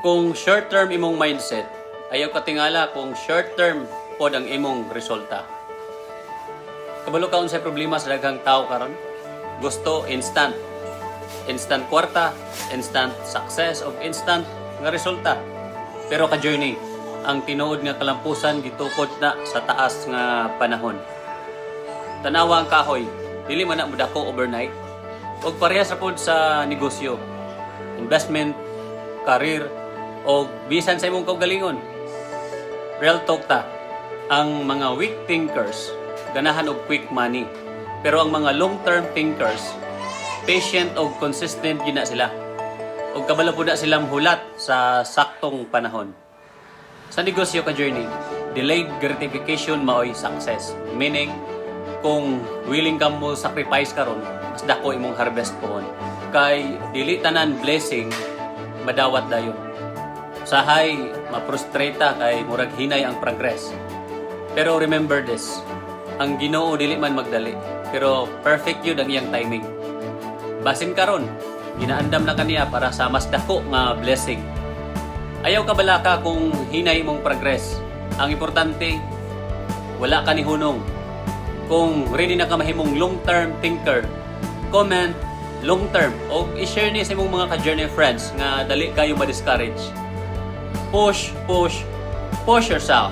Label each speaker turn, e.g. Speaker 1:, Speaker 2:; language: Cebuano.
Speaker 1: Kung short term imong mindset, ayaw katingala kung short term pod ang imong resulta. Kabalo ka unsay problema sa daghang tao karon? Gusto instant. Instant kwarta, instant success o instant nga resulta. Pero ka journey, ang tinuod nga kalampusan gitukod na sa taas nga panahon. Tanawa ang kahoy, dili man na modako overnight. Og parehas ra pod sa negosyo, investment, career, o bisan sa imong kaugalingon. Real talk ta, ang mga weak thinkers ganahan og quick money. Pero ang mga long-term thinkers, patient og consistent gina sila. Og kabalo pud na sila hulat sa saktong panahon. Sa negosyo, ka journey, delayed gratification maoy success. Meaning, kung willing ka mo sacrifice karon, mas dako imong harvest pohon. Kay dili tanan blessing madawat dayon. Sahay ma-frustrate ta kay murag hinay ang progress. Pero remember this, ang Ginoo dili man magdali, pero perfect yun ang iyang timing. Basin karon, ginaandam na kaniya para sa mas dako nga blessing. Ayaw ka balaka kung hinay imong progress. Ang importante, wala ka ni hunong. Kung ready na ka mahimong long-term thinker, comment "long term" o i-share ni sa imong mga ka-journey friends nga dali kayo ma-discourage. Push, push, push yourself.